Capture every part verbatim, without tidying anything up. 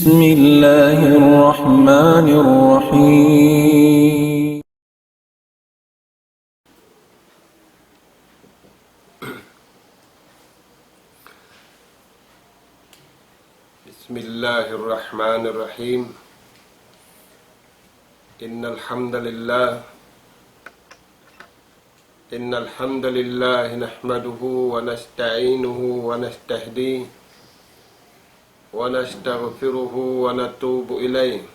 بسم الله الرحمن الرحيم. بسم الله الرحمن الرحيم. إن الحمد لله إن الحمد لله نحمده ونستعينه ونستهديه ونستغفره ونتوب إليه،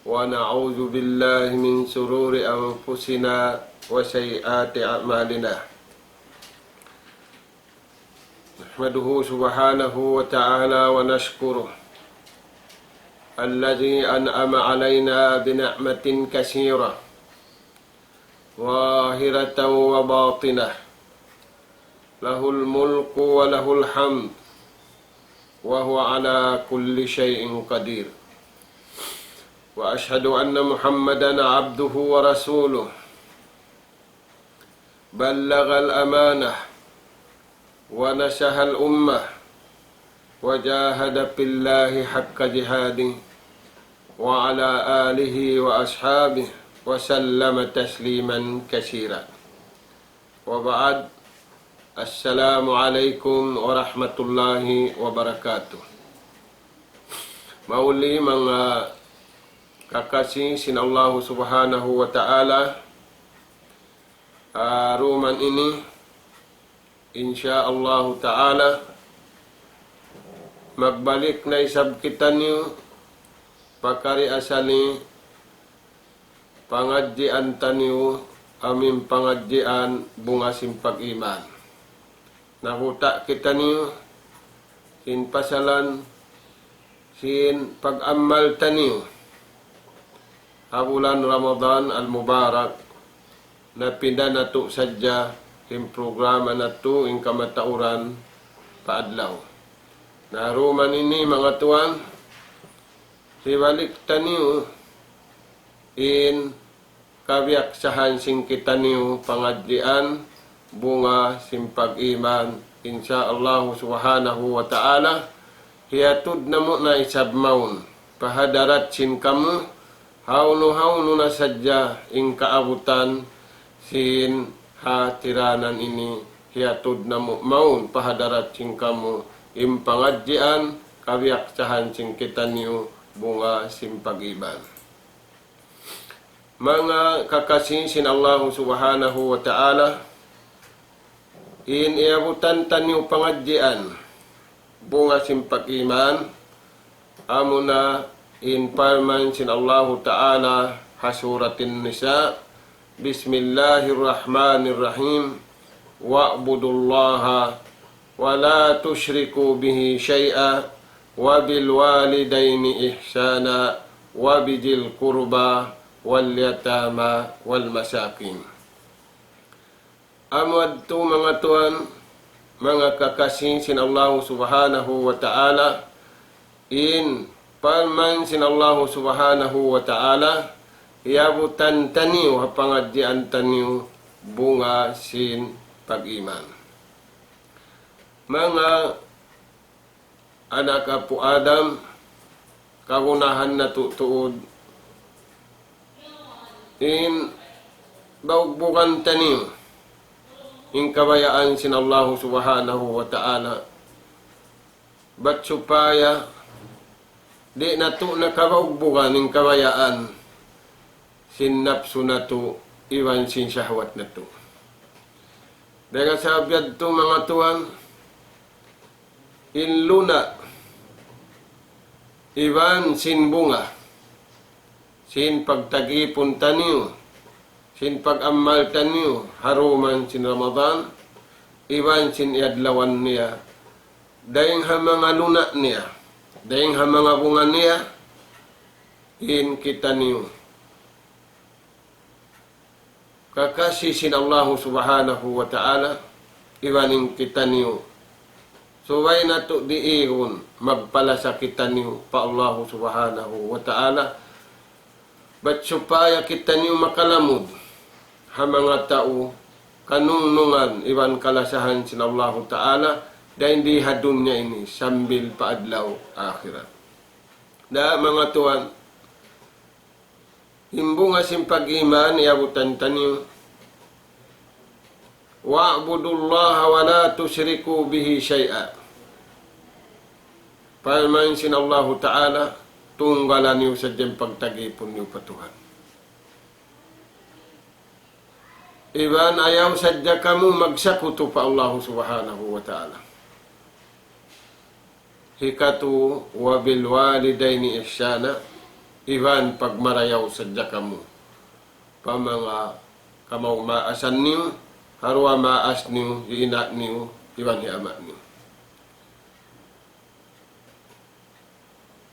ونعوذ بالله من شرور أنفسنا وسيئات أعمالنا. نحمده سبحانه وتعالى ونشكره الذي أنعم علينا بنعمة كثيرة ظاهرة وباطنة، له الملك وله الحمد، وهو على كل شيء قدير. وأشهد أن محمدا عبده ورسوله، بلغ الأمانة ونصح الأمة وجاهد في الله حق جهاده وعلى آله وأصحابه وسلم تسليما كثيرا. وبعد، السلام عليكم ورحمة الله وبركاته. Mahuli manga kakasi sin Allahu Subhanahu wa Ta'ala, ah, dum ini, insya Allahu Ta'ala, magbalik na isab kitaniyu pa kari asali pangadjian taniyu, amu in pangadjian bunga sin pag-iman. Nahuta' kitaniyu sin pasalan sin pag-amal taniyu ha bulan Ramadan al-Mubarak, na pinda natu' sadja in programa natu' in kamatauran pa adlaw. Na dum ini manga tuwan, hibalik taniyu in kabiyaksahan sin kitaniyu pangadjian bunga sin pag-iman, insya Allahu Subhanahu wa Ta'ala, hiyatud namu' na isab mawn pa hadarat sin kamu, hawnu-hawnu na sadja in kaabutan sin hatiranan ini, hiyatud namu' mawn pa hadarat sin kamu in pangadjian kabiyaksahan sin kitaniyu bunga sin pag-iman. Manga kakasi sin Allahu Subhanahu wa Ta'ala, in iyabutan taniyu pangadjian bunga sin pag-iman, amuna in parman sin Allahu Ta'ala ha Surat An-Nisa, بسم الله الرحمن الرحيم. واعبدوا الله ولا تشركوا به شيئا وبالوالدين إحسانا وبذي القربى واليتامى والمساكين. Amu yadtu manga tuwan, manga kakasi sin Allahu Subhanahu wa Ta'ala, in parman sin Allahu Subhanahu wa Ta'ala, iyabutan taniyu ha pangadjian taniyu bunga sin pag-iman. Manga anak apu' Adam, kagunahan natu' tuud in baugbugan taniyu in kabayaan sin Allahu Subhanahu wa Ta'ala. Bat supaya di' natu' na kabaugbugan in kabayaan sin napsu natu' iban sin shahwat natu'. Dayn ha sabab yadtu manga tuwan, in luna' iban sin bunga sin pagtag-ipun taniyu, sin pag-amal taniyu ha dum sin Ramadan, iban sin iyadlawan niya, dayn ha manga luna' niya, dayn ha manga bunga niya, in kitaniyu kakasi sin Allahu Subhanahu wa Ta'ala, iban in kitaniyu. Subay natu' diihun magpalasa kitaniyu pa Allahu Subhanahu wa Ta'ala. Bat supaya kitaniyu makalamud ha manga tau kanungnungan iban kalasahan sin Allahu Ta'ala, dayn di ha dunya ini sambil pa adlaw akhirat. Na manga tuwan, in bunga sin pag-iman, iyabutan taniyu. وَاعْبُدُوا اللَّهَ وَلَا تُشْرِكُوا بِهِ شَيْئًا. Parman sin Allahu Ta'ala, tunggala niyu sadja in pagtagipun niyu pa Tuhan. Iban ayaw sadja kamu magsakutu pa Allahu Subhanahu wa Ta'ala. Hikatu, وَبِالْوَالِدَيْنِ إِحْسَانًا, iban pagmarayaw sadja kamu pa manga kamaas-maasan niyu, ha duwa maas niyu, hi ina' niyu, iban hi ama' niyu.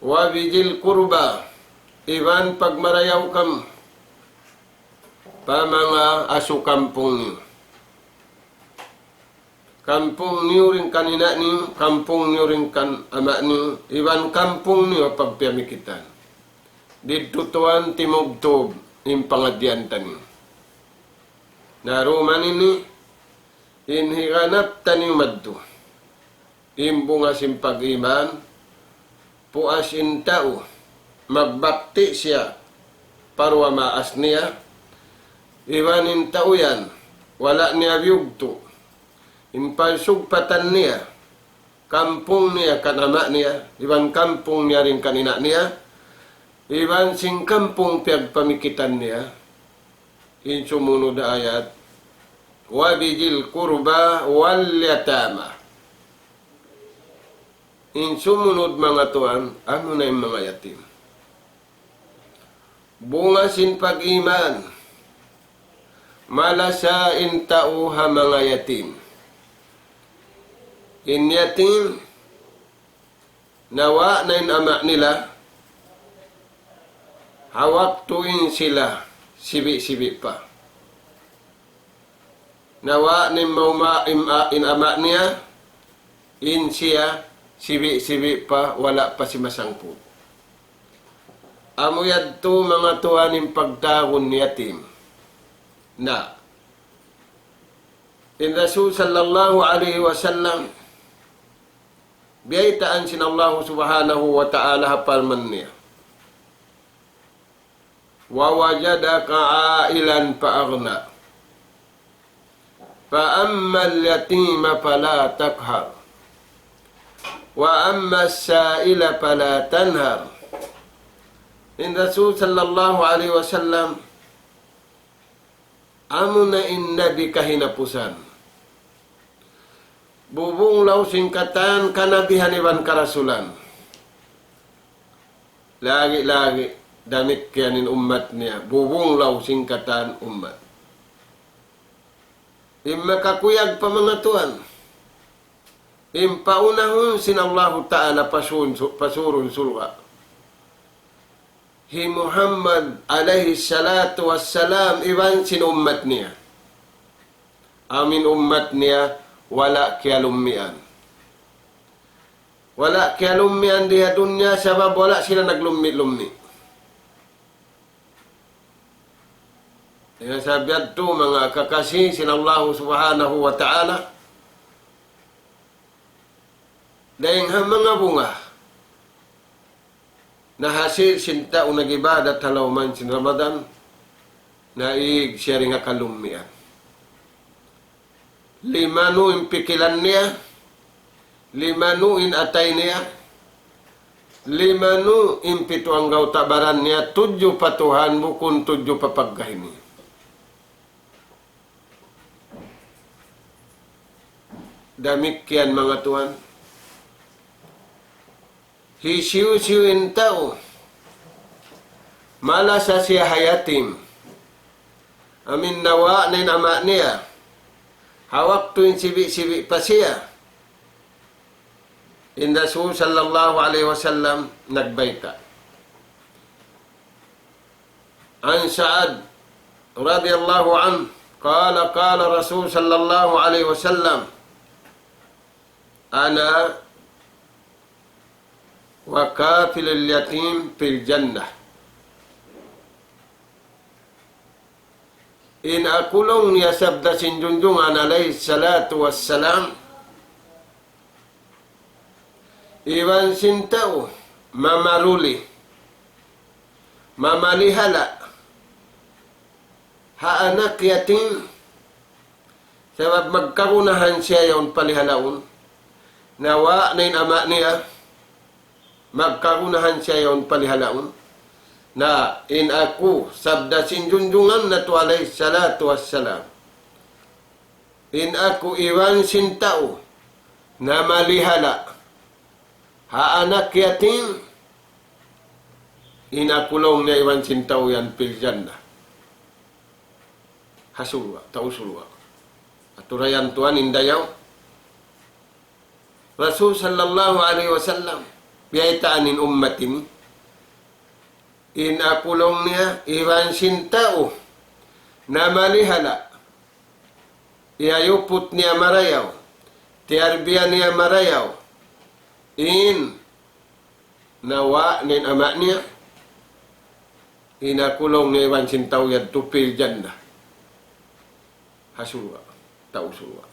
وَبِذِي الْقُرْبَى, iban pagmarayaw kamu pa manga asu kampung niyu. Kampung niyu dayn kan ina' niyu, kampung niyu dayn kan ama' niyu, iban kampung niyu ha pagpiyamikitan. Didtu tuwan timubtub in pangadjian taniyu. Na duun ini, in higanap taniyu madtu. In bunga sin pag-iman, puas in tau magbakti siya pa duwa maas niya, iban in tau yan wala' niya biyugtu' in pagsugpatan niya, kampung niya kan ama' niya, iban kampung niya dayn kan ina' niya, iban sin kampung piyagpamikitan niya. In sumunud ayat, وَبِذِي الْقُرْبَى وَالْيَتَامَى. In sumunud manga tuwan, amuna in manga yatim. Bunga sin pag-iman, malasa in tau ha manga yatim. In yatim, nawa' na in ama' nila, ha waktu in sila sibi'-sibi' pa. Nawa' na in mauma-, in, in ama' niya, in siya sibi'-sibi' pa, wala' pa simasangput. Amu yadtu manga tuwan in pagtawagun yatim. Na, in Rasul sallallahu alayhi wasallam, biyaytaan sin Allahu Subhanahu wa Ta'ala ha parman niya, وَوَجَدَكَ عَائِلًا فَأَغْنَى فَأَمَّا الْيَتِيمَ فَلَا تَقْهَرْ وَأَمَّا السَّائِلَ فَلَا تَنْهَرْ. In Rasul sallallahu alayhi wasallam, amuna in Nabi kahinapusan. Bubunglaw sin katan kanabihan iban karasulan. Lagi'-lagi', damikkiyan in ummat niya. Bubunglaw sin katan ummat. In makakuyag pa manga tuwan. In paunahun sin Allahu Ta'ala pasun-, pasurun surga'. Hi Muhammad alayhi salatu wassalam iban sin ummat niya. Amu in ummat niya wala' kiyalummian. Wala' kiyalummian di ha dunya sabab wala' sila naglummi'-lummi'. Hangkan sabab yadtu manga kakasi sin Allahu Subhanahu wa Ta'ala, dayng ha manga bunga nahasil sin tau nag-ibadat ha lawm sin Ramadan, naig siya dayn ha kalummian. Limanu in pikilan niya, limanu in atay niya, limanu in pitu anggawta' baran niya, tudju pa Tuhan, bukun tudju pa pagkahi niya. Damikkiyan manga tuwan. Hisiyu-siyu in tau malasa siya ha yatim. Amu in nawa' na in ama' niya. Ha waktu in sibi'-sibi' pa siya. In Rasul sallallahu alayhi wasallam nagbayta'. عن سعد رضي الله عنه قال قال رسول صلى الله عليه وسلم أنا وكافل اليتيم في الجنة. In aku laung niya sabda sin Junjungan alayhi salatu wassalam, iban sin tau mamaruli mamalihala ha anak yatim, sabab magkagunahan siya yaun palihalaun, na wa' na in ama' niya, magkagunahan siya yaun palihalaun. Na in aku, sabda sin junjungan natu' alayhi salatu wassalam, in aku iban sin tau namalihala ha anak yatim, in aku laung niya iban sin tau yan fil jannah. Ha surga', tau surga'. Aturayan tuwan in dayaw. Rasul sallallahu alayhi wasallam, biyaytaan in ummat ini. In aku laung niya, iban sin tau namalihala, iyayuput niya marayaw, tiyarbiya niya marayaw, in nawa' na in ama' niya, in aku laung niya iban sin tau yadtu fil jannah. Ha surga', tau surga'.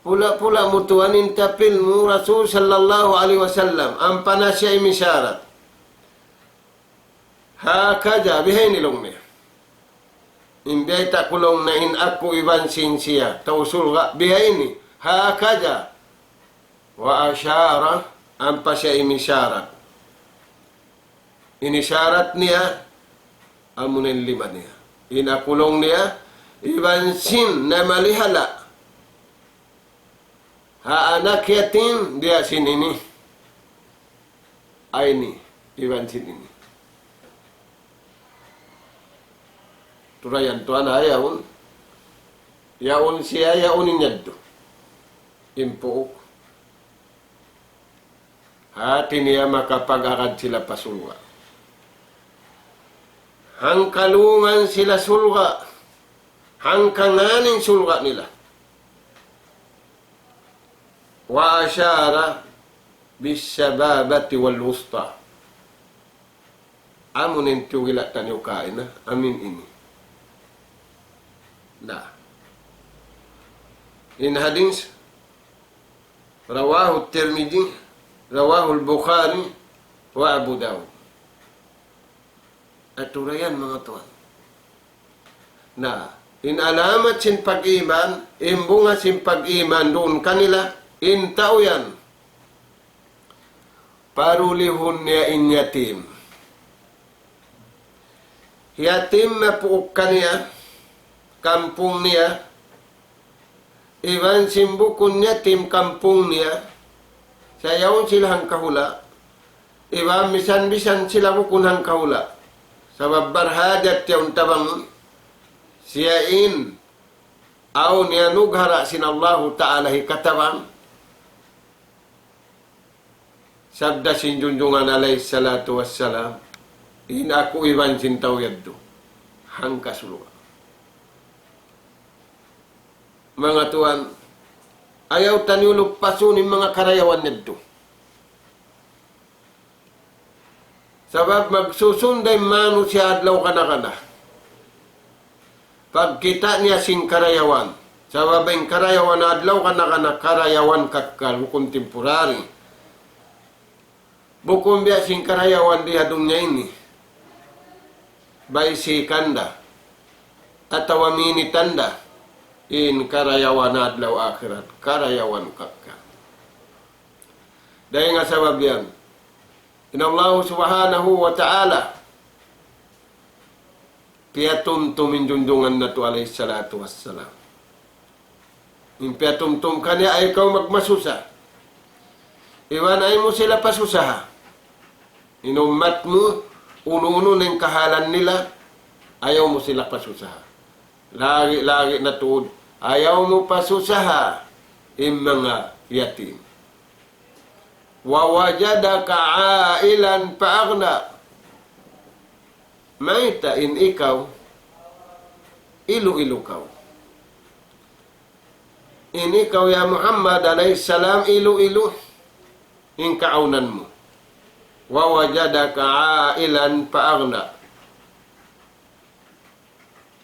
Pula-pula mu tuwan in tapil mu Rasul sallallahu alayhi wasallam, ampa na siya imisarat. Hakaza, bihaini laung niya. In biyayta' ku laung niya in aku iban sin siya, tau surga', bihaini. Hakaza. Wa ashara, ampa siya imisarat. Imisarat niya, amuna in lima niya. In aku laung niya, iban sin namalihala ha anak yatim, biya' sin ini. Ay ini, iban sin ini. Turayan tuwan ha yaun. Yaun siya, yaun in yadtu. In puuk. Hati niya makapag-agad sila pa surga'. Hangka lungan sila surga'. Hangka ngān in surga' nila. وأشار بالسبابة والوسطى. Amu in tiyugila' taniyu kaina, amu in ini. Na. In hadith, رواه الترمذي، رواه البخاري، وأبو داود. Aturayan manga tuwan. Na, in alamat sin pag-iman, in bunga sin pag-iman duun kanila, in tau yan. Parulihun niya in yatim. Yatim mapuuk kaniya, kampung niya, iban sin bukun yatim kampung niya, sa' yaun sila hangkahula', iban misan-misan sila bukun hangkahula'. Sabab barhajat yaun tabang siya in awn iyanugara' sin Allahu Ta'ala hikatabang. Sabda sin Junjungan alayhi salatu wassalam, in aku iban sin tau yadtu hangka surga'. Manga tuwan, ayaw taniyu luppasun in manga karayawan yadtu. Sabab magsusun da in manusiya' adlaw kana-kana. Pagkita' niya sin karayawan. Sabab in karayawan adlaw kana-kana, karayawan kakkal, bukun temporary. Bukun biya' sin karayawan di ha dunya ini. Baysikan da. Atawa minitan da. In karayawan adlaw akhirat, karayawan kakkal. Dayn ha sabab yan, in Allah subhanahu wa ta'ala, piyatumtum in Junjungan natu' alayhi salatu wassalam. In piyatumtum kaniya, ayaw kaw magmasusa. Iban ayaw mu sila pasusaha. In ummat mu, unu-unu na in kahalan nila, ayaw mu sila pasusaha. Lagi'-lagi' na tuud, ayaw mu pasusaha in manga yatim. ووجدك عائلا فأغنى. Mayta' in ikaw, ilu-ilu kaw. In ikaw, ya Muhammad alayhi salam, ilu-ilu in kaawnan mu. ووجدك عائلا فأغنى.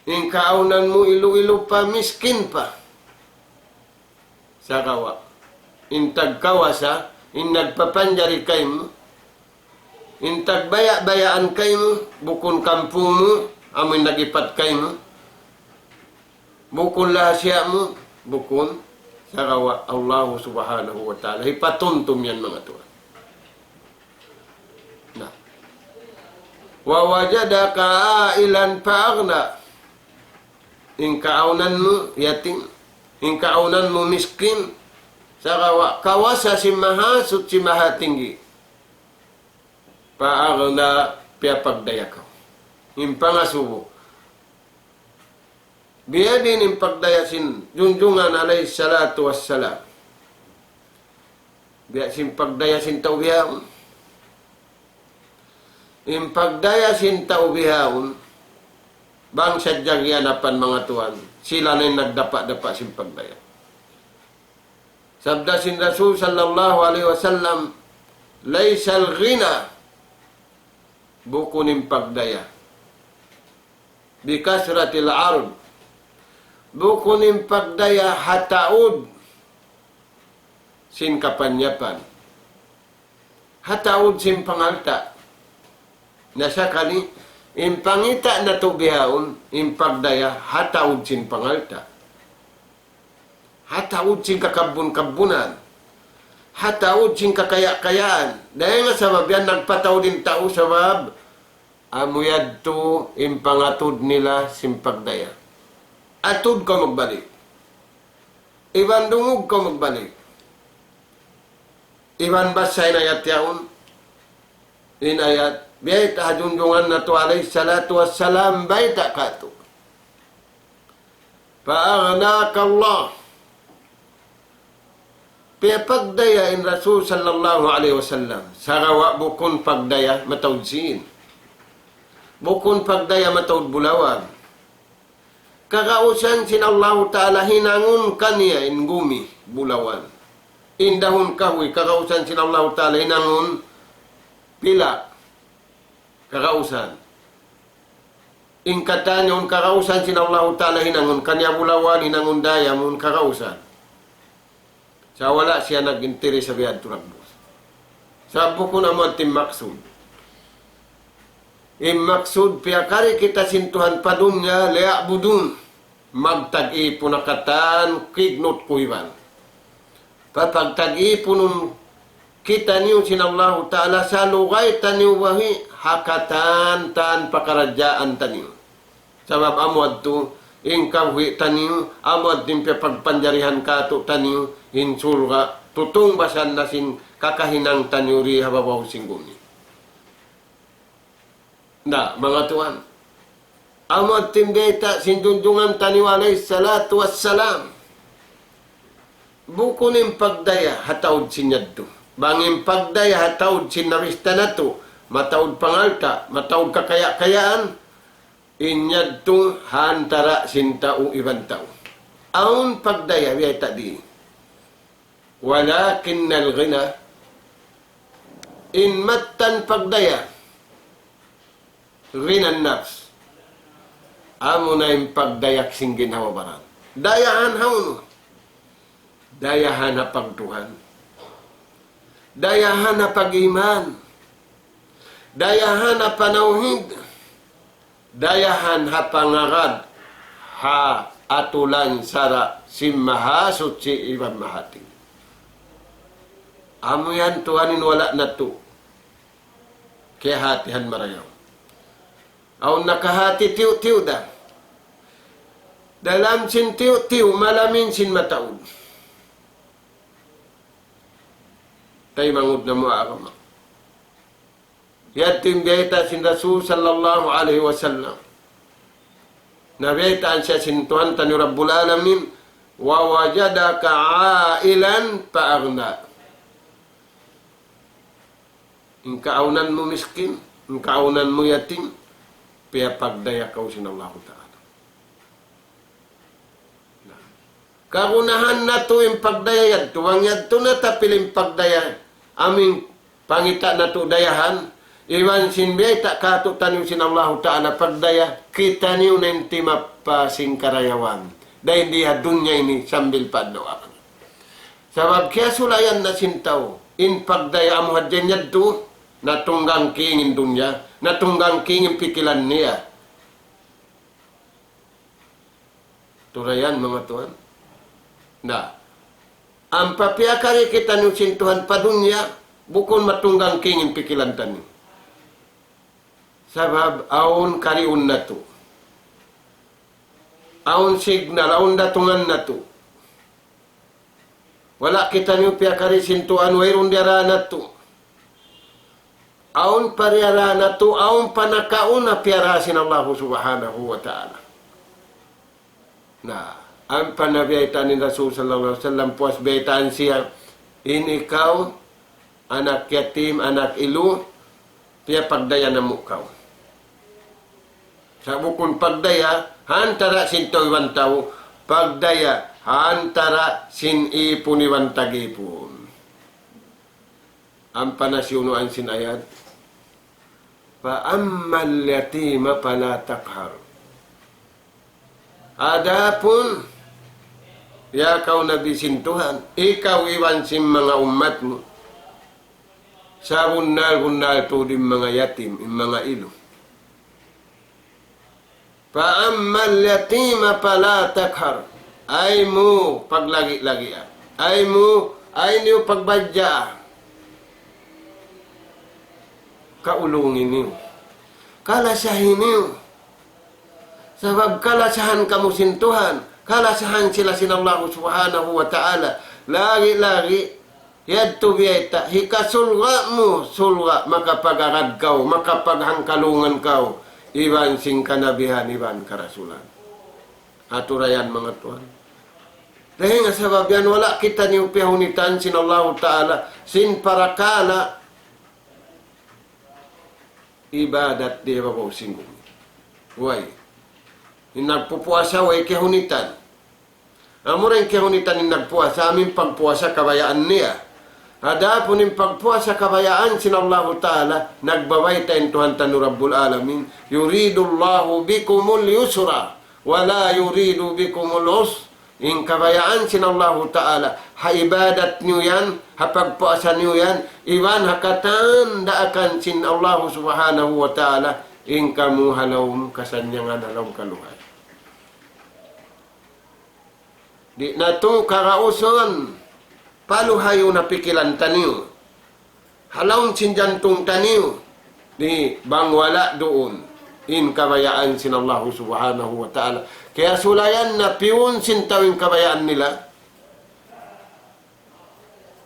In kaawnan mu ilu-ilu pa, miskin pa. Sagawa' in tagkawasa, in nagpapanjari kaymu, In tagbaya'-bayaan kaymu, bukun kampung mu, amu in nag-ipat kaymu, bukun lahasiya' mu, bukun, sagawa' Allahu Subhanahu wa Ta'ala. Hipatumtum yan, manga tuwan. Na. ووجدك عائلا فأغنى. In kaawnan mu yatim, in kaawnan mu miskin, sagawa' kawasa sin Mahasuchi Mahatinggi. فأغنى, piyapagdaya kaw. In pangasubu. Biya' diin in pagdaya sin Junjungan alayhi salatu wassalam. Biya' sin pagdaya sin tau bihaun. In pagdaya sin tau bihaun, bang sadja giyanapan, manga tuwan, sila na in nagdapa'-dapa' sin pagdaya. Sabda sin Rasul sallallahu alayhi wasallam, ليس الغنى, bukun in pagdaya, بكثرة العرض, bukun in pagdaya ha taud sin kapanyapan, ha taud sin pangalta'. Na sakali, in pangita' natu' bihaun, in pagdaya ha taud sin pangalta', ha taud sin kakabbun-kabbunan, ha taud sin kakaya'-kayaan. Dayn ha sabab yan nagpataud in tau, sabab amu yadtu in pangatud nila sin pagdaya. Atud kaw magbalik. Iban dungug kaw magbalik. Iban basa in ayat yaun. In ayat, biyayta' ha Junjungan natu' alayhi salatu wassalam, bayta' katu'. فأغناك الله. Piyapagdaya in Rasul sallallahu alayhi wasallam. Sagawa' bukun pagdaya mataud sīn. Bukun pagdaya mataud bulawan. Kagausan sin Allahu Ta'ala hinangun kaniya in gumi, bulawan. In dahun kahuy, kagausan sin Allahu Ta'ala hinangun pila'. Kagausan. In katan yaun, kagausan sin Allahu Ta'ala hinangun kaniya bulawan, hinangun diamond, kagausan. Sa' wala' siya nag-interes ha biya' yadtu dagbus. Sa' bukun amu yadtu in maksud. In maksud, piyakari kita sin Tuhan pa dunya, ليعبدون. Magtag-ipun na katan, kignut ku iban. Papagtag-ipunun kitaniyu sin Allahu Ta'ala, salugay taniyu bahi' ha katan-katan pakaradjaan taniyu. Sabab amu yadtu in kabuhi' taniyu, amu yadtu in piyapagpanjarihan kātu'niyu in surga', tutungbasan na sin kakahinang taniyu dii ha babaw sin gumi. Na, manga tuwan. Amu yadtu in bayta' sin Junjungan taniyu alayhi salatu wassalam. Bukun in pagdaya ha taud sin yadtu. Bang in pagdaya ha taud sin nabista natu', mataud pangalta', mataud kakaya'-kayaan, in yadtu ha antara' sin tau iban tau. Awn pagdaya, biyayta' dii. ولكن الغنى, in mattan pagdaya, غنى النفس. Amuna in pagdaya sin ginhawa-baran. Dayahan ha unu? Dayahan ha pagtuhan. Dayahan ha pag-iman. Dayahan ha panawhid. Dayahan ha pangagad ha atulan sara' sin Mahasuchi iban Mahatinggi. Amu yan tuwan in wala' natu' kiyahatihan marayaw. Awn nakahati tiyu'-tiyu' da. Dalam sin tiyu'-tiyu', malamin sin mataud. Taymanghud namu' agama. Yadtu in biyayta' sin Rasul sallallahu alayhi wasallam. Na biyaytaan siya sin Tuhan taniyu Rabbul Alamin, ووجدك عائلا فأغنى. In kaawnan mu miskin, in kaawnan mu yatim, piyapagdaya kaw sin Allahu Ta'ala. Kagunahan natu' in pagdaya yadtu, bang yadtu na tapil in pagdaya, amu in pangita' natu' dayahan, iban sin biyayta' kātu'niyu sin Allahu Ta'ala pagdaya, kitaniyu na in timappa sin karayawan. Dayn di ha dunya ini sambil pa adlaw akhirat. Sabab kiyasulayan na sin tau, in pagdaya amu hadja in yadtu, natunggang king in dunya, natunggang king in pikilan niya. Turayan, manga tuwan. Na, ampa piyakari kitaniyu sin Tuhan pa dunya, bukun matunggang king in pikilan taniyu. Sabab awn kariun natu'. Awn signal, awn datungan natu'. Wala' kitaniyu piyakari sin Tuhan, wayruun diyarā natu'. Awn pa diyarā natu', awn pa nakauna piyarā sin Allahu Subhanahu wa Ta'ala. Na, ampa na biyaytaan in Rasul sallallahu alayhi wasallam, puas biyaytaan siya, in ikaw, anak yatim, anak ilu, piyapagdaya namu' kaw. Sa' bukun pagdaya ha antara' sin tau iban tau, pagdaya ha antara' sin ipun iban tag-ipun. Ampa na siyunuan sin ayat, فأما اليتيم فلا تقهر. Adapun, ya kaw Nabi sin Tuhan, ikaw iban sin manga ummat mu, sabunnal-bunnal tuud in manga yatim, in manga ilu. فأما اليتيم فلا تقهر. Ayaw mu paglagi'-lagi'a. Ayaw mu, ayaw niyu pagbadja'a. Kaulungi niyu. Kalasahi niyu. Sabab kalasahan kamu sin Tuhan. Kalasahan sila sin Allahu Subhanahu wa Ta'ala. Lagi'-lagi', yadtu biyayta', hikasulga' mu, sulga', makapag-agad kaw, makapaghangkalungan kaw, iban sin kanabihan, iban karasulan. Aturayan manga tuwan. Dayn ha sabab yan, wala' kitaniyu piyahunitan sin Allahu Ta'ala, sin parakala' ibadat di' babaw sin gumi. Way. In nagpupuasa, way kiyahunitan. Amura in kiyahunitan in nagpuasa, amu in pagpuasa kabayaan niya. Adapun in pagpuasa kabayaan sin Allahu Ta'ala, nagbabayta' in Tuhan taniyu Rabbul Alamin, يريد الله بكم اليسر ولا يريد بكم العسر. In kabayaan sin Allahu Ta'ala, ha ibadat niyu yan, ha pagpuasa niyu yan, iban ha katan daakan sin Allahu Subhanahu wa Ta'ala, in kamu ha lawm kasannyangan, ha lawm kaluhay. Di' natu' kagausun paluhayun ha pikilan taniyu. Ha lawm sin jantung taniyu. Di' bang wala' duun in kabayaan sin Allahu Subhanahu wa Ta'ala. Kiyasulayan na piyun sin tau in kabayaan nila.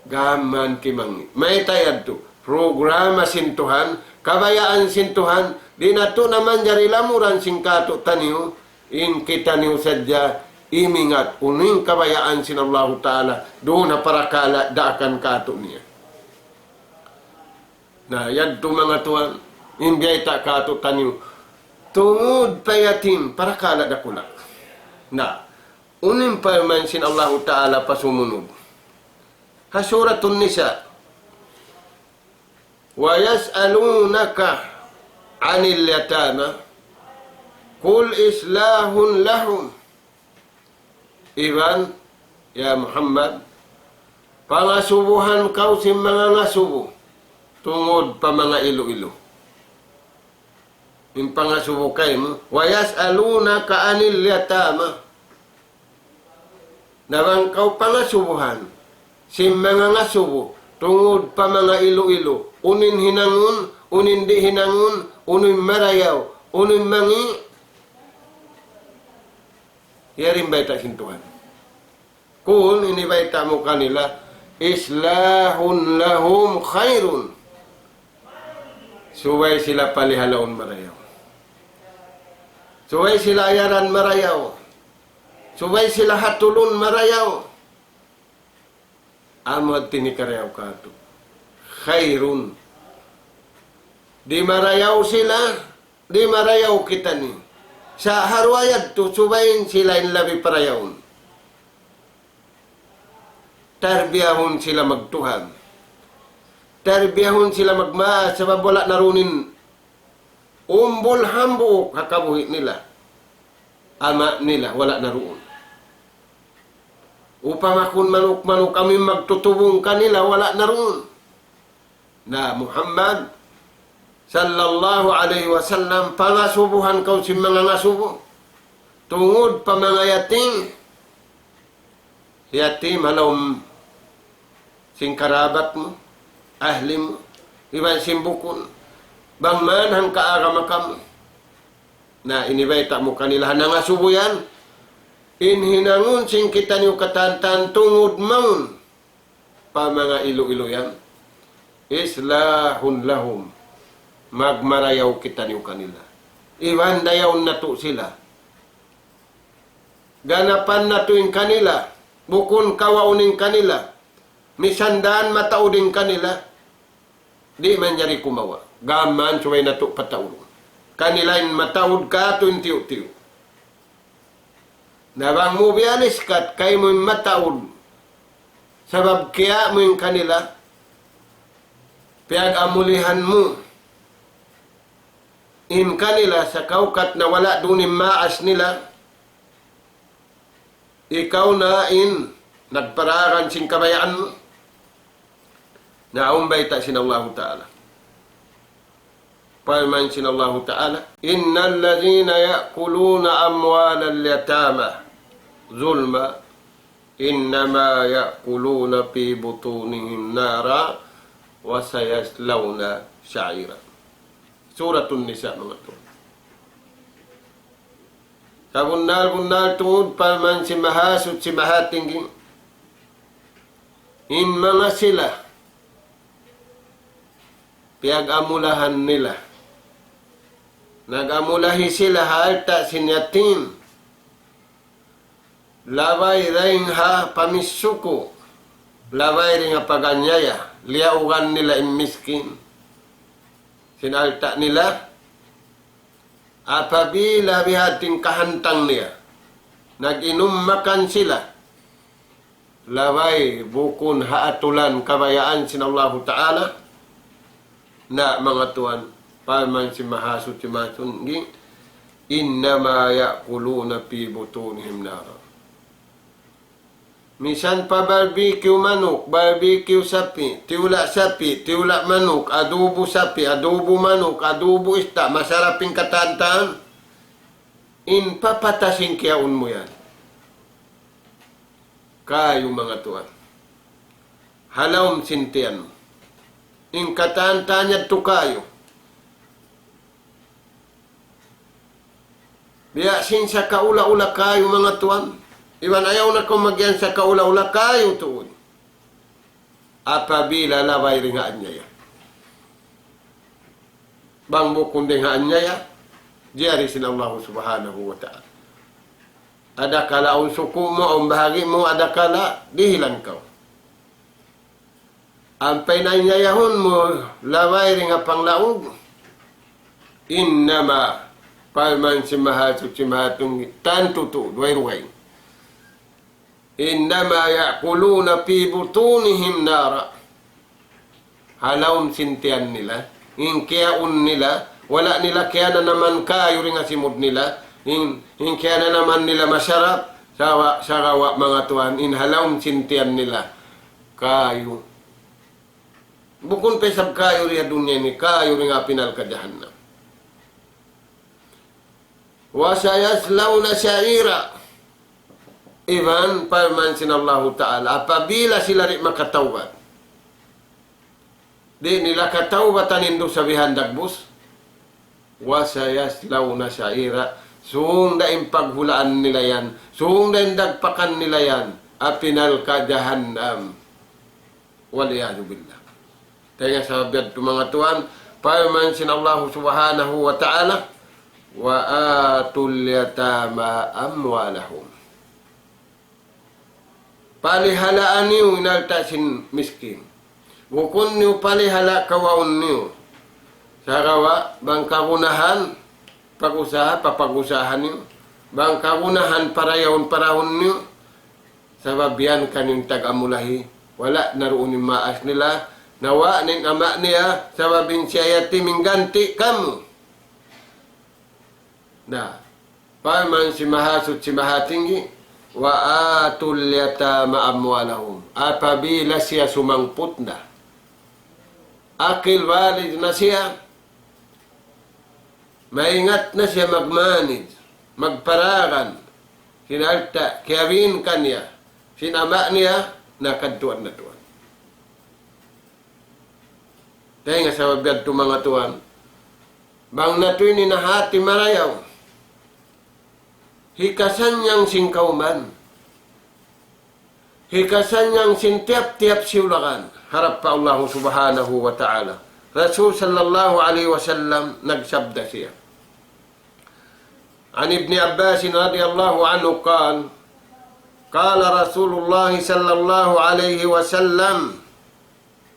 Gam man kimangī'. Mayta' yadtu? Programa sin Tuhan, kabayaan sin Tuhan, di' natu' na manjari lamuran sin kātu'niyu, in kitaniyu sadja imingat unu in kabayaan sin Allahu Ta'ala, duun ha parakala' daakan kātu'niya. Na, yadtu manga tuwan, in biyayta' kātu'niyu, tungud pa yatim, parakala' dakula'. Na, unu in parman sin Allahu Ta'ala pa sumunud. Ha Suratun Nisa, ويسألونك عن اليتامى قل إصلاح لهم. Iban, ya Muhammad, pangasubuhan kaw sin manga ngasubu, tungud pa manga ilu-ilu. In pangasubu kaymu, ويسألونك عن اليتامى. Na bang kaw pangasubuhan sin manga ngasubu, tungud pa manga ilu-ilu, unu in hinangun, unu in di' hinangun, unu in marayaw, unu in mangī', yari in bayta' sin Tuhan. Kul, ini bayta' mu kanila, إصلاح لهم خير. Subay sila palihalaun marayaw. Subay sila ayaran marayaw. Subay sila hatulun marayaw. Amu in karayaw kātu'. خير. Di' marayaw sila, di' marayaw kitaniyu. Sa' ha duwa yadtu, subay sila in labi parayawun. Tarbiyahun sila magtuhan. Tarbiyahun sila magmaas, sabab wala' na duun in umbul hambuuk ha kabuhi' nila. Ama' nila, wala' na duun. Upama kun manuk-manuk amu in magtutubung kanila, wala' na duun. Na Muhammad, sallallahu alayhi wasallam, pangasubuhan kaw sin manga ngasubu tungud pa manga yatim, yatim ha lawm sin karabat mu, ahli mu, iban sin bukun, bang man hangka agama kamu. Na, ini bayta' mu kanila ha nangasubu yan, in hinangun sin kitaniyu katantan tungud mawn pa manga ilu-ilu yan. Islahun lahum. Magmarayaw kitaniyu kanila. Iban dayawun natu' sila. Ganapan natu' in kanila. Bukun kawaun in kanila. Misan da mataud in kanila. Di' manjari kumawa'. Gam mayan subay natu' pataud. Kanila in mataud katu' in tiyu'-tiyu'. Na bang mu biyaliskat kaymu in mataud. Sabab kiya' mu in kanila. Piyag-amulihan mu in kanila sa kawkat na wala' duun in maas nila. Ikaw na in nagpararan sin kabayaan mu. Na awn bayta' sin Allahu Ta'ala. Parman sin Allahu Ta'ala, إن الذين يأكلون أموال اليتامى ظلما إنما يأكلون في بطونهم نارا وسيصلون سعيرا. Suratun Nisa, manga tuwan. Sabunnal-bunnal tuud parman sin Mahasuchi Mahatinggi, in manga sila piyag-amulahan nila. Nag-amulahi sila ha alta' sin yatim. Labay dayn ha pamisuku. Labay dayn ha pag-anyaya. Liyaugan nila in miskin sin alta' nila. Apabila biya' ha yan in kahantang niya, nag-inum makan sila, labay bukun ha atulan kabayaan sin Allahu Ta'ala, na manga tuwan, parman sin Mahasuchi Mahatinggi, إنما يأكلون في بطونهم نارا. Misan pa barbecue manuk, barbecue sapi', tiyula' sapi', tiyula' manuk, adubu sapi', adubu manuk, adubu ista', masarap in katantan, in papatasin kiyaun mu yan. Kayu manga tuwan. Ha lawm sin tiyan mu. In katantan yadtu kayu. Biya' sin sakaula-ula kayu manga tuwan. Iban ayaw na kaw magiyan sakaula-ula kayu tuud. Apabila labay dayn ha anyaya. Bang bukun dayn ha anyaya, jari sin Allah Subhanahu wa Ta'ala. Adakala awn suku' mu, awn bahagi' mu, adakala dihilan kaw. Ampa in anyayahun mu, labay dayn ha panglaug. إنما, parman sin Mahasuchi Mahatinggi, tantu tuud, way dugaing. إنما يأكلون في بطونهم نارا. Ha lawm sin tiyan nila, in kiyaun nila, wala' nila kiyananaman kayu dayn ha simud nila, in, in kiyananaman nila masarap, sagawa', sagawa' manga tuwan, in ha lawm sin tiyan nila, kayu. Bukun pa isab kayu di ha dunya ini, kayu dayn ha api narka' jahannam. وسيصلون سعيرا. Iban parman sin Allahu Ta'ala, apabila sila di' makatawbat, di' nila katawbatan in dusa bihan dagbus, وسيصلون سعيرا. Sung da in paghulaan nila yan, sung da in dagpakan nila yan, api narka' jahannam. والعياذ بالله. Dayn ha sabab yadtu manga tuwan, parman sin Allah Subhanahu wa Ta'ala, وآتوا اليتامى أموالهم. Palihalaa niyu in alta' sin miskin. Bukun niyu palihala' kawaun niyu. Sagawa' bang kagunahan, pag-usaha, papag-usaha niyu. Bang kagunahan, parayawun, parayawun niyu. Sabab yan kaniyu in tag-amulahi, wala' na duun in maas nila, nawa' na in ama' niya, sabab in siya yatim in ganti' kamu. Na, parman sin Mahasuchi Mahatinggi, وآتوا اليتامى أموالهم. Apabila siya sumangput na, aqil balig na siya, Maingat na siya magmanage, magparagan, sin alta', kiyabin kaniya, sin ama' niya, na kadtuan na tuwan. Dayn ha sabab yadtu manga tuwan, bang natu' ini nahati marayaw, hikasannyang sin kawman, hikasannyang sin tiyap-tiyap siyulakan harap pa Allahu Subhanahu wa Ta'ala. Rasul sallallahu alayhi wasallam nagsabda siya. عن ابن عباس رضي الله عنه قال: قال رسول الله صلى الله عليه وسلم: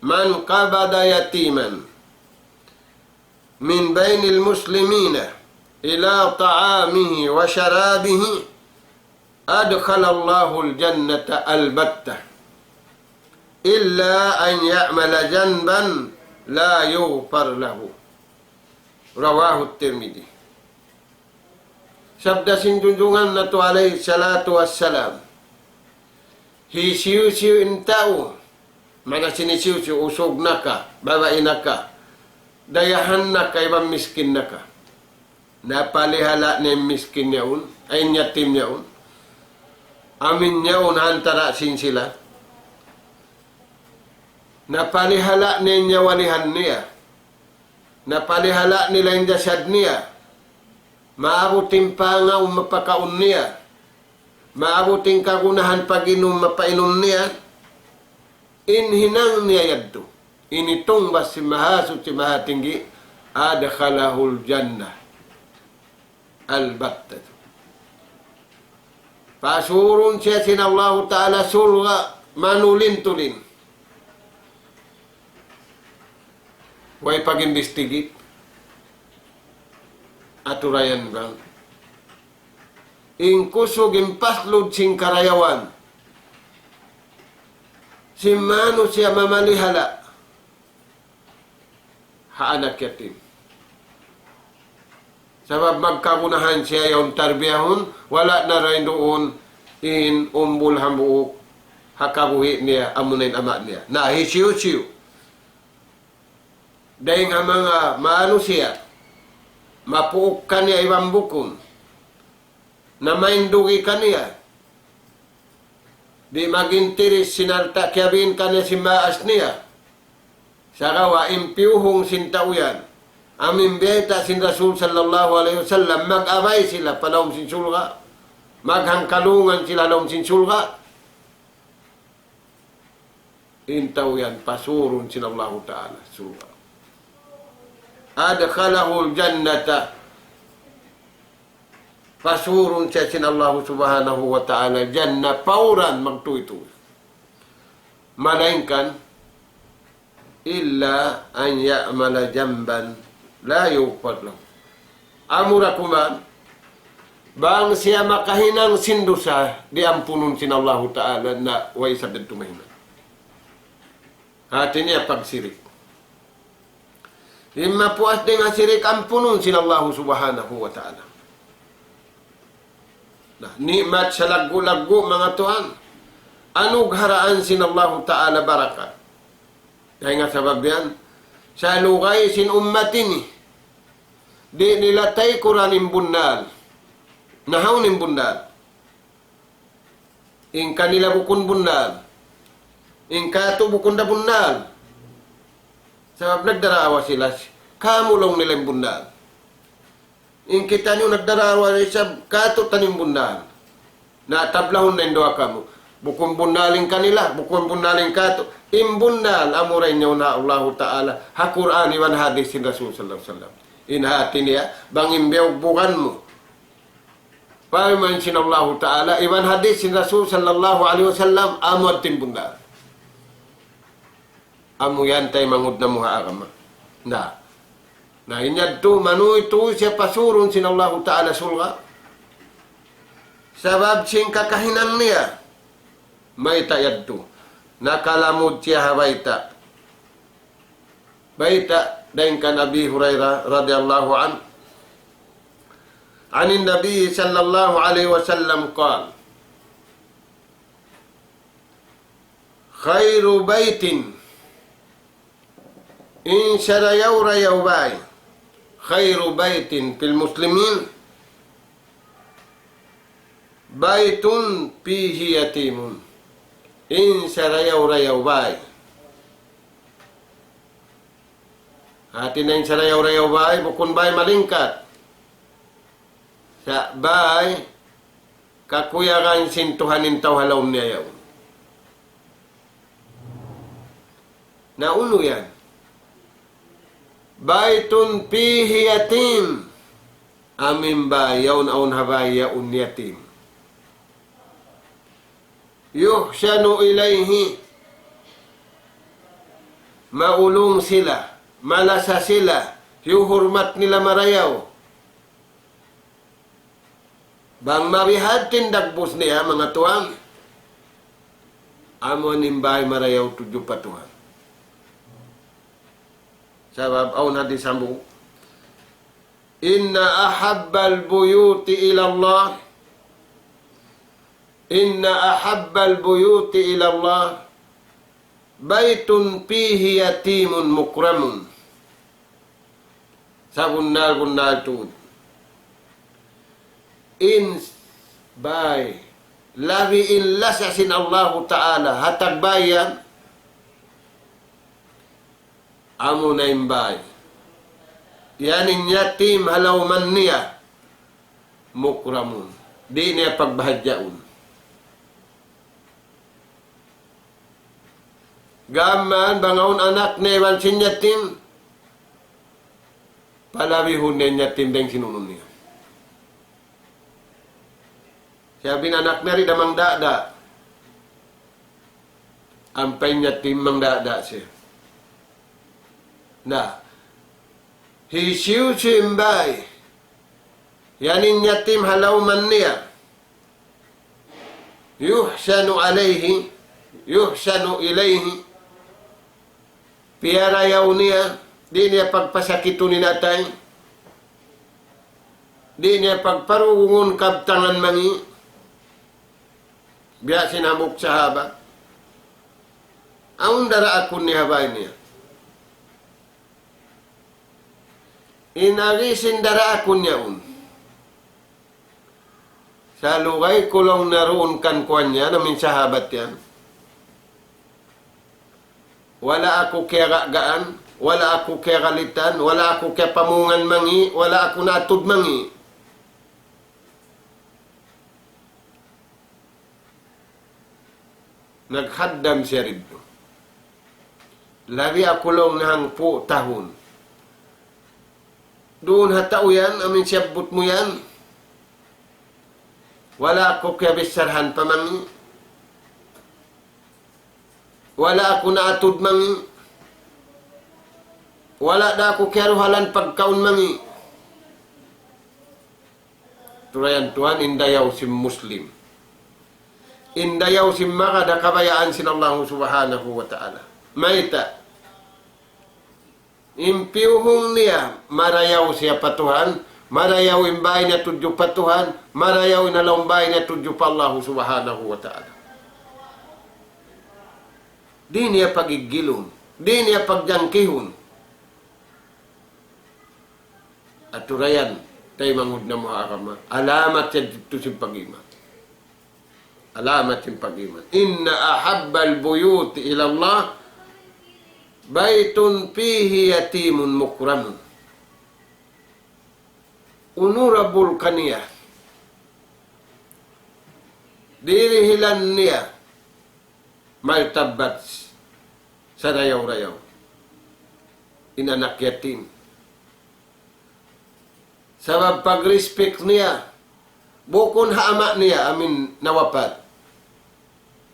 من قبض يتيما من بين المسلمين إلى طعامه وشرابه أدخله الله الجنة البتة، إلا أن يعمل ذنبا لا يغفر له. رواه الترمذي. Sabda sin Junjungan natu' alayhi salatu wassalam, hisiyu-siyu in tau, maana sin hisiyu-siyu, usug na ka, babai na ka, dayahan na ka, iban miskin na ka. Napalihala' niya in miskin yaun, ay in yatim yaun. Amu in yaun ha antara' sin sila. Napalihala' niya in nyawalihan niya. Napalihala' nila in jasad niya. Maabut in pangaun mapakaun niya. Maabut in kagunahan pag-inum mapainum niya. In hinang niya yadtu, in hitungbas sin Mahasuchi Mahatinggi, أدخله الجنة البتة. Pasurun siya sin Allahu Ta'ala surga' manulin-tulin. Way pag-investigate. Aturayan bang in kusug in paslud sin karayawan sin manusiya' mamalihala' ha anak yatim. Sabab magkagunahan siya yaun tarbiyahun, wala' na dayn duun in umbul hambuuk ha kabuhi' niya, amuna in ama' niya. Na hisiyu-siyu dayn ha manga manusiya', mapuuk kaniya iban bukun, na main dugi kaniya, di' mag-interes sin alta' kiyabin kaniya sin maas niya. Sagawa' in piyuhung sin tau yan, amu in biyayta' sin Rasul sallallahu alayhi wasallam, mag-abay sila pa lawm sin surga', maghangkalungan sila lawm sin surga'. In tau yan pasurun sin Allahu Ta'ala surga'. أدخله الجنة. Pasurun siya sin Allahu Subhanahu wa Ta'ala Jannah, pawran magtūy-tūy. Malaingkan, إلا أن يعمل ذنبا لا يغفر له. Amura kuman, bang siya makahinang sin dusa, di' ampunun sin Allahu Ta'ala, na way isab yadtu mahinang. Hāti niya pagsirik. In mapuas dayn ha sirik ampunun sin Allahu Subhanahu wa Ta'ala. Na, ni'mat salaggu'-laggu' manga tuwan. Anugharaan sin Allahu Ta'ala barakat. Dayn ha sabab yan, salugay sin ummat ini, di' nila taykuran in bunnal. Na hawnu in bunnal? In kanila bukun bunnal. In kātu' bukun da bunnal. Sabab nagdaraawa sila. Kamu laung nila in bunnal. In kitaniyu nagdaraawa isab kātu' taniyu in bunnal. Na tablahun na in duwa kamu. Bukun bunnal in kanila, bukun bunnal in kātu'. In bunnal, amura in yaun ha Allahu Ta'ala, ha Qur'an iban hadith sin Rasul sallallahu alayhi wasallam. In hāti niya, bang in biyugbugan mu, parman sin Allahu Ta'ala, iban hadith sin Rasul sallallahu alayhi wasallam, amu yadtu in bunnal. Amu yan taymanghud namu' ha agama. Na. Na, in yadtu manūy-tūy siya pasurun sin Allahu Ta'ala surga'. Sabab sin kakahinang niya. Mayta' yadtu? Nakalamud siya ha bayta'. Bayta' dayn kan Abi Hurairah radiyallahu anhu. عن النبي صلى الله عليه وسلم قال: خير بيت, in sarayaw-rayaw bāy, خير بيت في المسلمين بيت فيه يتيم. In sarayaw-rayaw bāy. Hāti niya in sarayaw-rayaw bāy, bukun bāy malingkat. Sa' bāy kakuyagan sin Tuhan in tau ha lawm niya yaun. Na unu yan? بيت فيه يتيم. Amu in bāy yaun awn ha bāy yaun yatim. يحسن إليه. Maulung sila, malasa sila, hiyuhurmat nila marayaw. Bang mabihadtu in dagbus niya, manga tuwan, amu in bāy marayaw tudju pa Tuhan. Sabab awn hadis hambuuk, إن أحب البيوت إلى الله، إن أحب البيوت إلى الله بيت فيه يتيم مكرم. Sabunnal-bunnal tuud, in bāy, labi in lasa sin Allahu Ta'ala ha tagbāy yan, amuna in bāy yan in yatim ha lawman niya, مكرم, di' niya pagbahadjaun. Gām mayan bang awn anak niya iban sin yatim, palabihun niya in yatim dayng sin unu niya. Sabab in anak niya di' da mangdada'. Ampa in yatim mangdada' siya. Na, hisiyu-siyu in bāy yan in yatim ha lawman niya, يحسن عليه، يحسن إليه, piyarayaw niya, di' niya pagpasakitun in atay, di' niya pagparugungun kabtangan mangi'. Biya' sin hambuuk sahabat, awn daraakun niya ha bāy niya. In agi sin daraakun niya yaun, salugay ku laung niya duun kan kuwan niya, amu in sahabat yan, wala' aku kiyagagaan, wala' aku kiyagalitan, wala' aku kiyapamungan mangi', wala' aku naatud mangi'. Naghaddam siya didtu. Labi aku laung niya hangpu' tahun duun ha tau yan, amu in siyabbut mu yan. Wala' aku kiyabicharahan pa mangi'. Wala' aku naatud mangi'. Wala' da aku kiyaruhalan pagkaun mangi'. Turayan tuwan, in dayaw sin Muslim, in dayaw sin magad ha kabayaan sin Allahu Subhanahu wa Ta'ala. Mayta'? In piyuhung niya, marayaw siya pa Tuhan, marayaw in bāy niya tudju pa Tuhan, marayaw in ha lawm bāy niya tudju pa Allahu Subhanahu wa Ta'ala. Di' niya pagiggilun, di' niya pagjangkihun. Aturayan, taymanghud namu' ha agama. Alamat yadtu sin pag-iman. Alamat sin pag-iman. إن أحب البيوت إلى الله بيت فيه يتيم مكرم. Honorable kaniya. Dirihilan niya martabat sarayaw-rayaw in anak yatim. Sabab pag-respect niya, bukun ha ama' niya amu in nawapat.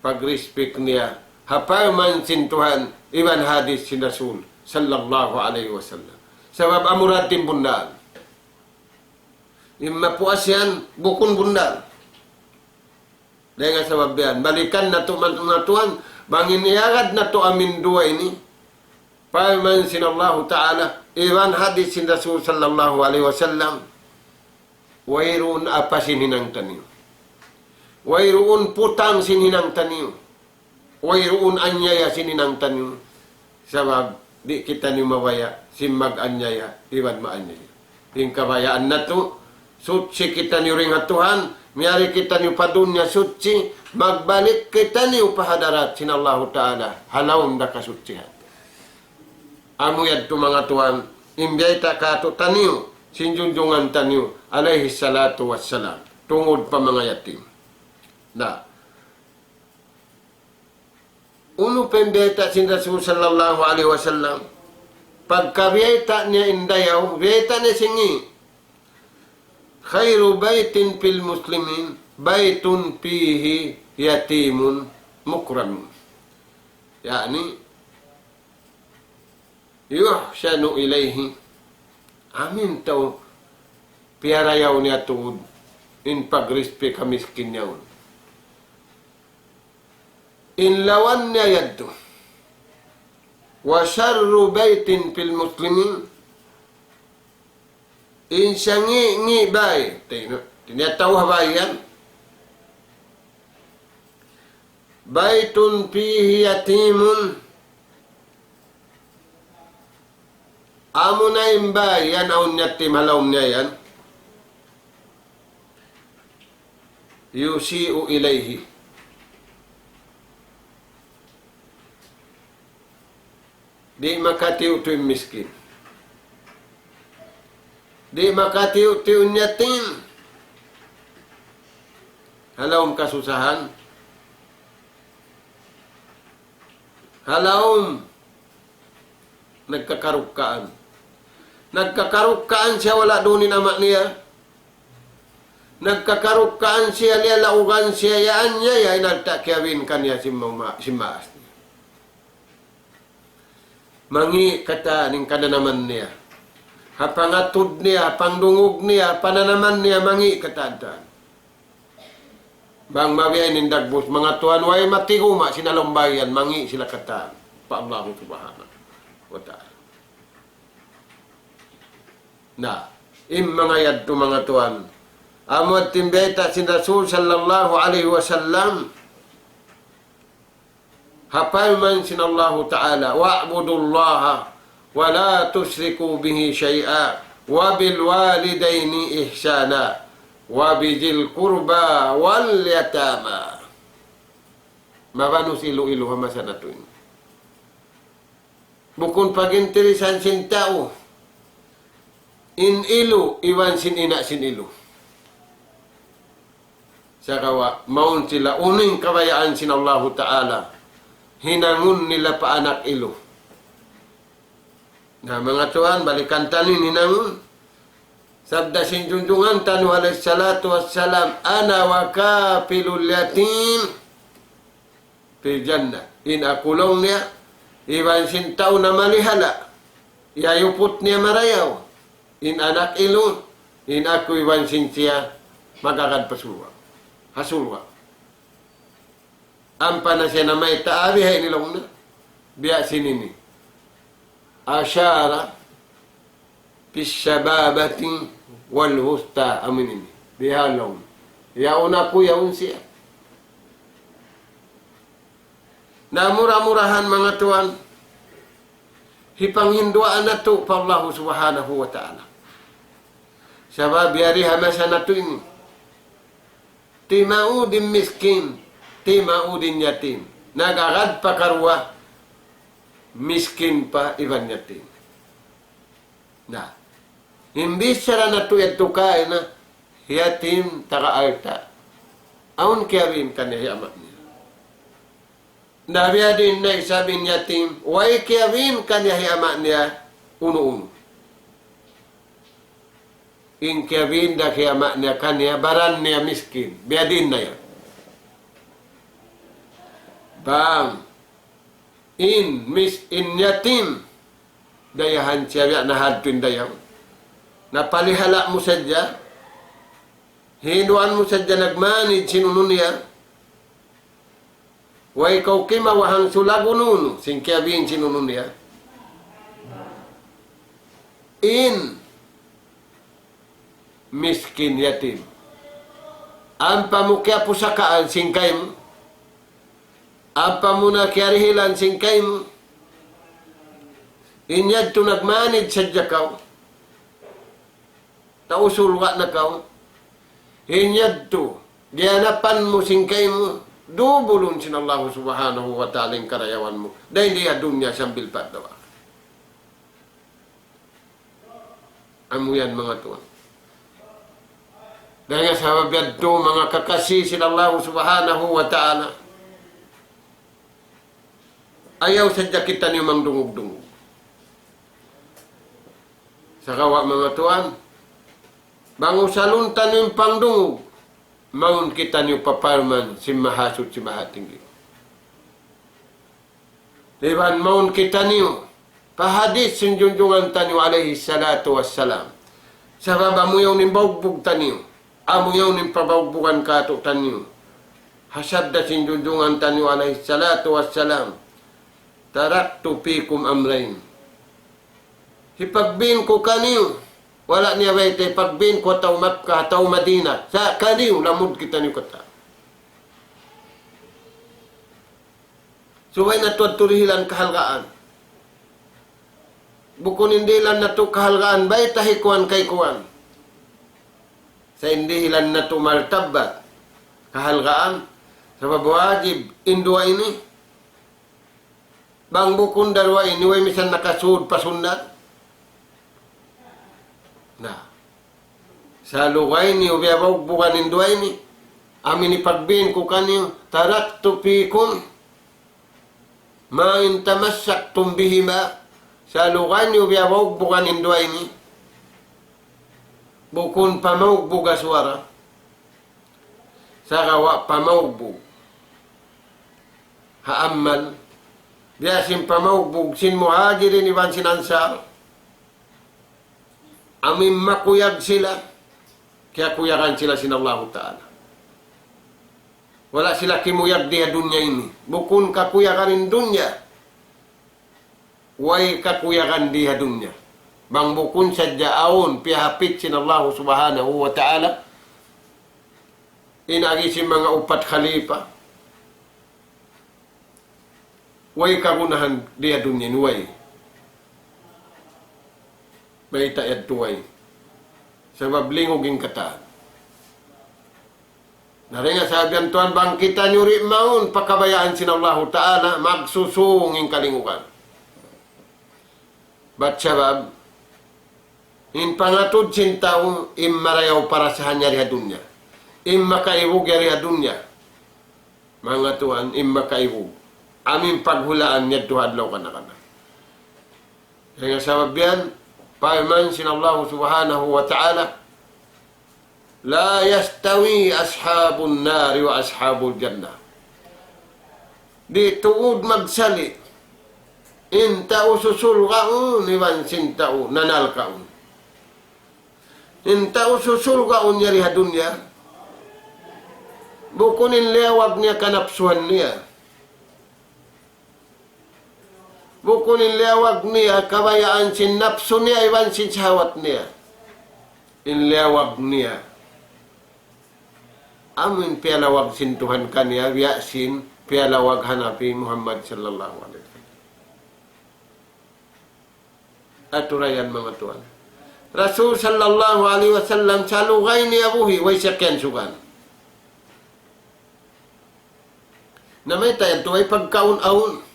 Pag-respect niya ha parman sin Tuhan iban hadith sin Rasul sallallahu alayhi wasallam. Sabab amura in bunnal. In mapuas yan, bukun bunnal. Dayn ha sabab yan, balikan natu' man, manga tuwan, bang in iyagad natu' amu in duwa ini, parman sin Allahu Ta'ala, iban hadith sin Rasul sallallahu alayhi wasallam, wayruun apa sin hinang taniyu. Wayruun putang sin hinang taniyu. Wayruun anyaya sin hinang taniyu. Sabab di' kitaniyu mabaya' sin mag-anyaya iban maanyaya. In kabayaan natu', suchi kitaniyu dayn ha Tuhan, miyari kitaniyu pa dunya suchi, magbalik kitaniyu pa hadarat sin Allahu Ta'ala, ha lawm da kasuchihan. Amu yadtu manga tuwan, in biyayta' kātu'niyu, sin junjungan taniyu, alayhi salatu wassalam, tungud pa manga yatim. Na, unu pa in biyayta' sin Rasul sallallahu alayhi wasallam, pagka biyayta' niya in dayaw, biyayta' niya sin ini, خير بيت في المسلمين بيت فيه يتيم مكرم. Ya'ni, يحسن إليه. Amu in tau piyarayaw niya tuud in pag-respect ha miskin yaun. In lawan niya yadtu. وشر بيت في المسلمين. In sangi'-ngi' bāy. Tinu-, tiniyataw ha bāy yan. بيت فيه يتيم. Amuna in bāy yan awn yatim ha lawm niya yan. يسيء إليه. Di' makatiyu'-tiyu' in miskin. Di' makatiyu'-tiyu' in yatim. Ha lawm kasusahan. Ha lawm nagkakarukkaan. Nagkakarukkaan siya wala' duun in ama' niya. Nagkakarukkaan siya liyalaugan siya, ya anya ya in alta' kiyabin kaniya sin ma-, sin maas niya. Mangi' katan in kananaman niya. Ha pangatud niya, ha pangdungug niya, pananaman niya, mangi' katan-katan. Bang mabiya' in dagbus, manga tuwan, way matiguma' sin ha lawm bāy yan, mangi' sila katan pa Allahu Subhanahu wa Ta'ala. Na, in manga yadtu manga tuwan. Amu in biyayta' sin Rasul sallallahu alayhi wasallam. Ha parman sin Allahu Ta'ala, واعبدوا الله ولا تشركوا به شيئا وبالوالدين إحسانا وبذي القربى واليتامى. Mabanus ilu-ilu ha masa natu' ini. Bukun pag-interesan sin tau in ilu iban sin ina' sin ilu. Sagawa' mawn sila unu in kabayaan sin Allahu Ta'ala hinangun nila pa anak ilu. Na, manga tuwan, balikan taniyu in hinangun. Sabda sin junjungan taniyu alayhi salatu wassalam, أنا وكافل اليتيم في الجنة. In aku laung niya, iban sin tau namalihala', iyayuput niya marayaw, in anak ilu, in aku iban sin siya, mag-agad pa surga'. Ha surga'. Ampa na siya namayta', bihaini laung niya. Biya' sin ini. أشار بالسبابة والوسطى, amu ini. Biha' laung. Yaun aku, yaun siya. Na mura-murahan manga tuwan, hipanghinduwaa natu' pa Allahu Subhanahu wa Ta'ala. Sabab yari ha masa natu' ini. Timaud in miskin, timaud in yatim. Nag-agad pa karuwa, miskin pa iban yatim. Na, in bichara natu' yadtu kaina, yatim taga alta'. Awn kiyabin kaniya hi ama' niya. Na biya' diin na isab in yatim, way kiyabin kaniya hi ama' niya unu-unu. In kiyabin da hi ama' niya kaniya, baran niya miskin. Biya' diin na yan. Bang in mis-, in yatim, dayahan siya biya' na hadtu in dayaw. Napalihala' mu sadja, hinduan mu sadja nagmanid sin unu niya. Way kaw kimawahang sulag unu-unu, sin kiyabin sin unu niya. In miskin yatim. Ampa mu kiyapusakaan sin kaymu. Ampa mu na kiyarihilan sin kaymu. In yadtu nagmanid sadja kaw. tau surga' na kaw, in yadtu, diyanapan mu sin kaymu, dubulun sin Allahu Subhanahu wa Ta'ala in karayawan mu. Dayn di ha dunya sambil pa adlaw. Amu yan manga tuwan. Dayn ha sabab yadtu manga kakasi sin Allahu Subhanahu wa Ta'ala. Ayaw sadja kitaniyu mangdungug-dungug. Sagawa' manga tuwan, bang usalun taniyu in pangdungug, mawn kitaniyu pa parman sin Mahasuchi Mahatinggi. Iban mawn kitaniyu pa hadith sin junjungan taniyu alayhi salatu wassalam. Sabab amu yaun in baugbug taniyu, amu yaun in pabaugbugan kātu'niyu. Ha sabda sin junjungan taniyu alayhi salatu wassalam, "Taraktu fikum amrayn." Hipagbin ku kaniyu, wala' niya bayta' hipagbin ku ha tau Makkah, ha tau Madina. Sa' kaniyu, lamud kitaniyu katan. Subay natu' tuud dihilan kahalgaan. Bukun in dihilan natu' kahalgaan, bayta' hi kuwan kay kuwan. Sa' in dihilan natu' martabbat, kahalgaan, sabab wajib in duwa ini. Bang bukun da duwa ini, way misan nakasud pa sunnat. Na. Sa' lugay niyu biya' baugbugan in duwa ini. Amu in hipagbin ku kaniyu, "Taraktu fikum ma in tamassaktum bihima." Sa' lugay niyu biya' baugbugan in duwa ini. Bukun pamaugbug ha suwara. Sagawa' pamaugbug ha amal. Biya' sin pamaugbug sin Muhajirin iban sin Ansar. Amu in makuyag sila, kiyakuyagan sila sin Allahu Ta'ala. Wala' sila kimuyag di ha dunya ini. Bukun kakuyagan in dunya. Way kakuyagan di ha dunya. Bang bukun sadja awn piyahapit sin Allahu Subhanahu wa Ta'ala, in agi sin manga upat khalifa, way kagunahan di ha dunya ini, way. Mayta' yadtu way? Sabab lingug in katan. Na dayn ha sabab yan tuwan, bang kitaniyu di' mawn pa kabayaan sin Allahu Ta'ala, magsusung in kalingugan. Bat sabab, in pangatud sin tau, in marayaw parasahan niya di ha dunya. In makaibug niya di ha dunya. Manga tuwan, in makaibug. Amu in paghulaan niya duha adlaw kana-kana. Dayn ha sabab yan, parman sin Allahu Subhanahu wa Ta'ala, "لا يستوي أصحاب النار وأصحاب الجنة." Di' tuud magsali' in tau susulgaun iban sin tau nanalkaun. In tau susulgaun yari ha dunya, bukun in liyawag niya kanapsuhan niya. Bukun in liyawag niya kabayaan sin napsu niya iban sin sahawat niya. In liyawag niya, amu in piyalawag sin Tuhan kaniya, biya' sin piyalawag ha Nabi Muhammad sallallahu alayhi wasallam. Atura yan, manga tuwan. Rasul sallallahu alayhi wasallam, salugay niya buhi', way siya kiyansugan. Na mayta' yadtu way pagkaun awn?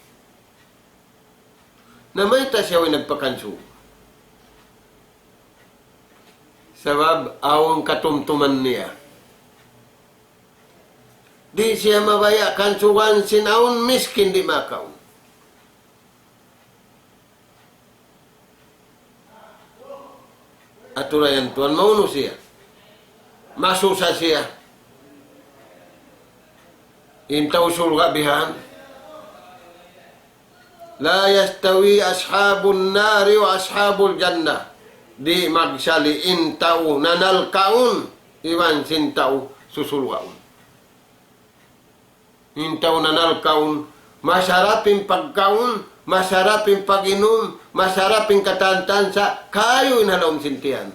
Na mayta' siya way nagpakansug? Sabab awn katumtuman niya. Di' siya mabaya' kansugan sin awn miskin di' makaun. Atura yan tuwan, maunu siya. Masusa siya. In tau surga' bihan. لا يستوي أصحاب النار وأصحاب الجنة. Di' magsali' in tau nanalkaun iban sin tau susulgaun. In tau nanalkaun, masarap in pagkaun, masarap in pag-inum, masarap in katantan sa' kayu in ha lawm sin tiyan.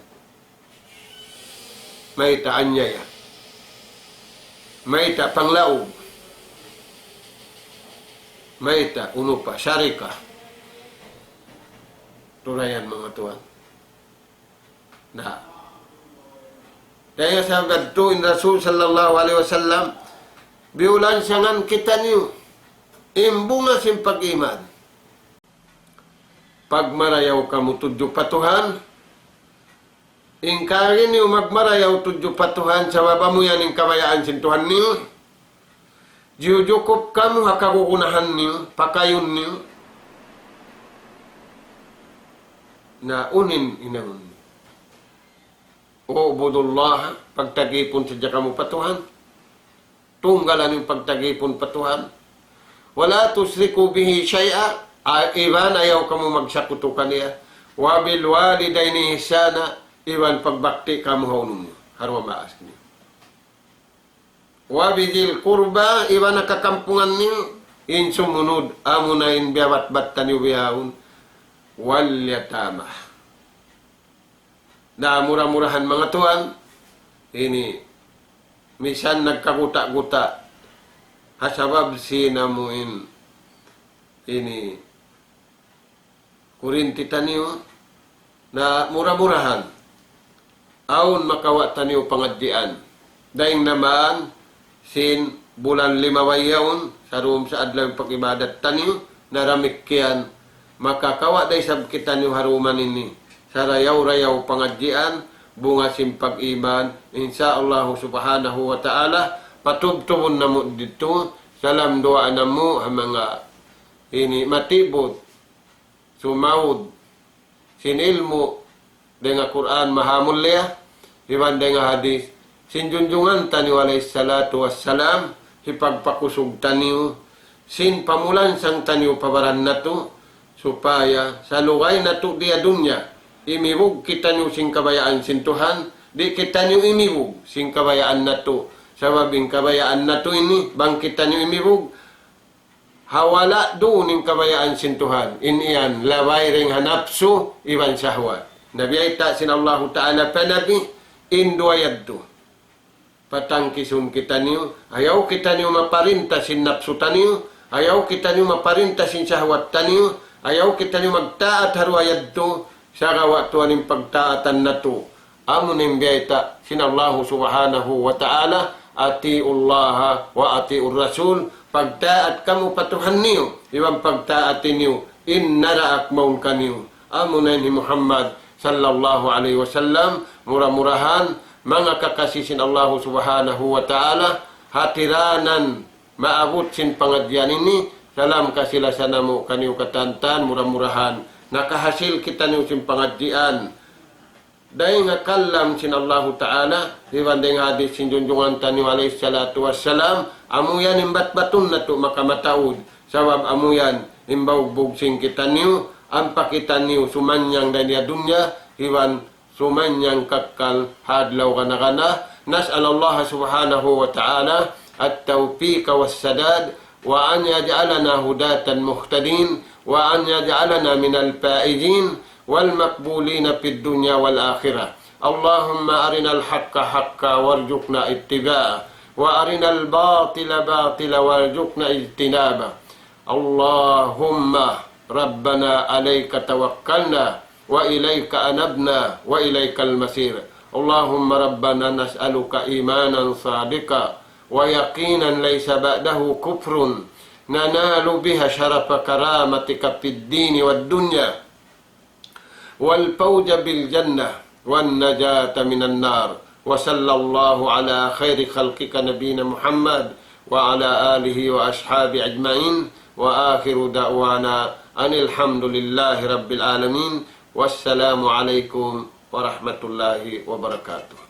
Mayta' anyaya. Mayta' panglaug. Mayta' unu pa, sarika. Tulayan, manga tuwan. Na, Dayn ha sabab yadtu in Rasul sallallahu alayhi wasallam, biyulansangan kitaniyu in bunga sin pag-iman. Pagmarayaw kamu tudju pa Tuhan, in kari niyu magmarayaw tudju pa Tuhan, sabab amu yan in kabayaan sin Tuhan niyu, jiyujukup kamu ha kagunahan niyu, pakayun niyu, na unu in hinangun niyu. اعبدوا الله, pagtagipun sadja kamu pa Tuhan. Tunggalan in pagtagipun pa Tuhan. ولا تشركوا به شيئا, a-, iban ayaw kamu magsakutu kaniya. وبالوالدين إحسانا, iban pagbakti kamu ha unu niyu, ha duwa maas niyu. وبذي القربى, iban ha kakampungan niyu, in sumunud, amuna in biyabatbat taniyu bihaun, واليتامى. Na mura-murahan manga tuwan, ini, misan nagkaguta'-guta', ha sabab sin amu in, ini, kurinti taniyu, na mura-murahan awn makawa' taniyu pangadjian. Dayn naman sin bulan limabay yaun, saruun sa adlaw in pag-ibadat taniyu, na damikkiyan makakawa' da isab kitaniyu ha dum ini sarayaw-rayaw pangadjian, bunga sin pag-iman, insya Allah subhanahu wa ta'ala, patubtubun namu' didtu, salam duwaa namu' ha manga ini matibut sumaud sin ilmu' dayn ha Qur'an mahamulliya, iban dayn ha hadith sin junjungan taniyu alayhi salatu wassalam, hipagpakusug taniyu sin pamulansang taniyu pa baran natu', supaya salugay natu' di ha dunya, imibug kitaniyu sin kabayaan sin Tuhan, di' kitaniyu imibug sin kabayaan natu', sabab in kabayaan natu' ini, bang kitaniyu imibug, ha wala' duun in kabayaan sin Tuhan. In yan, labay dayn ha napsu iban shahwat. Na biyayta' sin Allahu Ta'ala pa Nabi, in duwa yadtu. Patangkisun kitaniyu, ayaw kitaniyu maparinta sin napsu taniyu, ayaw kitaniyu maparinta sin shahwat taniyu, ayaw kitaniyu magtaat ha duwa yadtu, sagawa' tuwan in pagtaatan natu'. Amu in biyayta' sin Allahu subhanahu wa ta'ala, أطيعوا الله وأطيعوا الرسول, pagtaat kamu pa Tuhan niyu, iban pagtaati niyu in naraak mawn kaniyu. Amu na in hi Muhammad sallallahu alayhi wasallam, mura-murahan, manga kakasi sin Allahu subhanahu wa ta'ala, hatiranan maabut sin pangadjian ini, salam kasi-lasa namu' kaniyu katantan, mura-murahan nakahasil kitaniyu sin pangadjian. Dayn ha kalam sin Allahu Ta'ala, iban dayn ha hadith sin junjungan taniyu alayhi salatu wassalam, amu yan in batbatun natu' makamataud, sabab amu yan in baugbug sin kitaniyu, ampa kitaniyu sumannyang dayn ha dunya, iban sumannyang kakkal ha adlaw gana-gana. نسأل الله سبحانه وتعالى التوفيق والسداد، وأن يجعلنا هداة مهتدين، وأن يجعلنا من الفائزين والمقبولين في الدنيا والآخرة. اللهم أرنا الحق حقا وارزقنا اتباعه، وأرنا الباطل باطلا وارزقنا اجتنابه. اللهم ربنا عليك توكلنا وإليك أنبنا وإليك المصير. اللهم ربنا نسألك إيمانا صادقا ويقينا ليس بعده كفر، ننال بها شرف كرامتك في الدين والدنيا، والفوز بالجنة والنجاة من النار. وصلى الله على خير خلقك نبينا محمد وعلى آله وأصحابه أجمعين. وآخر دعوانا أن الحمد لله رب العالمين. والسلام عليكم ورحمة الله وبركاته.